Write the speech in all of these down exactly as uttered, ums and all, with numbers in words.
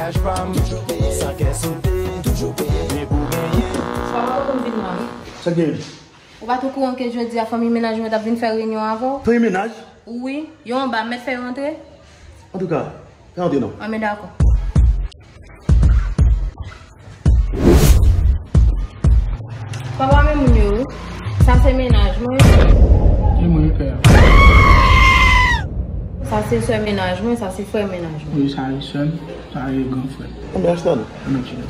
Papa, papa m vin la wi. Sa gen? Ou pa t okouran ke jodi a fanmi mennaj mwen t ap vin fè reyinyon avè w? Fanmi mennaj? Wi, yo anba, m mèt fè yo antre? Antouka, fè antre non. Anben dakò. Papa, men moun yo wi. Sa se mennaj mwen. E mwen, pè. Sa se sè mennaj mwen, sa se frè mennaj mwen. Wi, sa e sè m, sa e gran frè m. Anben, Ashton. Anben, chile.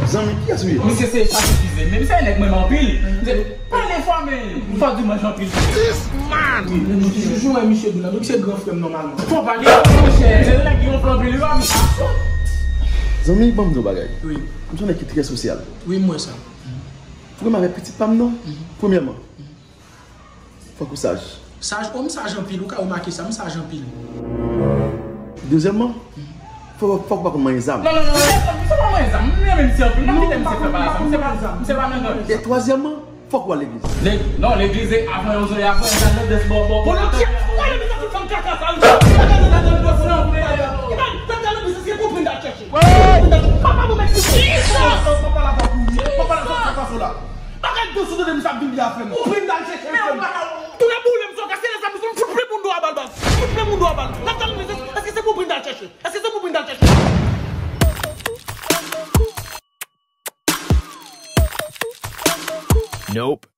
Zanmi, kiyès ou ye? Misye se chache fize. Men misye nèg mwen anpil. Misye pale fò men fò di manje anpil. This man! Wi, men misye, jou wè misye di la, misye gran frè m nòmalman. Fò pale, monchè, se nèg ki gonfle anpil, wi, pa misye. Zanmi, ban m di w bagay. Wi. M se yon nèg ki trè sosyal. Wi, m wè sa. Ou renmen avèk pitit pa m nan? Premyèman, fòk ou saj. Saj? O, m saj anpil, ou ka remake sa, m saj anpil. Dezyèmman, fò, fòk ou pa konn manyen zam. Non, non, non, non, misye pa manyen zam. M renmen misye anpil. M ap kite misye fè bagay sa. Misye pa, misye pa nan gang. E twazyèmman, fòk ou al legliz. Lè-, non, legliz e avan yo zoye avan, e nan nòdès bò, bò, bò. Papa mwen mèt. Papa la fè kaka sou la. Bagay dous ou tande misye ap vin di afè m. Ou prim dal chèche m. Tou lè boule m sou kase lè sa misye m fout plen moun dwa bal baz. Fout plen moun dwa bal. N ap tande misye, èske se pou prim dal chèche? Èske se pou prim dal chèche? Nope.